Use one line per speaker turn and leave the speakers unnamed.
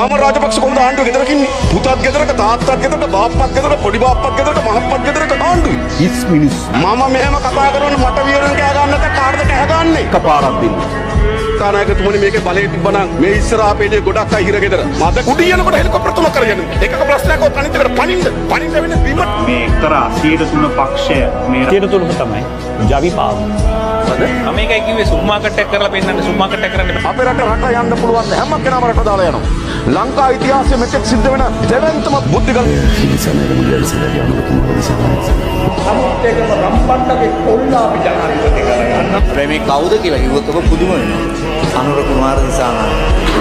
නාමල් රාජපක්ෂ කොහොමද ආණ්ඩුව ගෙදරක ඉන්නේ? පුතත් ගෙදරක, තාත්තත් ගෙදරක, බාප්පත් ගෙදරක, පොඩි බාප්පත් ගෙදරක, මහප්පත් ගෙදරක ආණ්ඩුවේ. හිස් මිනිස්සු. මම මෙහෙම කතා කරනකොට මට වියරුවෙන් කෑ ගන්න නැත්නම් කාටද කෑ ගහන්නේ? එකපාරක් දෙන්න. කතානායකතුමනි, මේකේ බලය තිබ්බනම් මේ ඉස්සරහා පේන්නේ ගොඩක් අය හිර ගෙදර. මද කුඩි යනකොට හෙලිකොප්ටර් තුනක් කරගෙන. එකක ප්‍රශ්නයක් ඔත් අනිත් එකට පනින්න. පනින්න වෙන්නේ බිමට.
මේ එක්තරා 103 පක්ෂය මේ
103ම තමයි ජවිපාව.
මම ඒකයි කිව්වේ සුපර් මාකට් එකක් කරලා පෙන්නන්න, සුපර් මාකට් එකක් කරන්න එපා.
අපේ රට රට යන්න පුළුවන් හැම කෙනාම රට දාලා යනවා. ලංකා ඉතිහාසයේ මෙතෙක් සිද්ධ වෙන දෙවන්තම බුද්ධික
නමුත් ඒකම රම්පණ්ඩගේ කොල්ලා අපි ජනාධිපති කරගන්න.
හැබැයි මේ කවුද කියලා කිව්වොත් ඔබ පුදුම වෙනවා. අනුර කුමාර දිසානායක.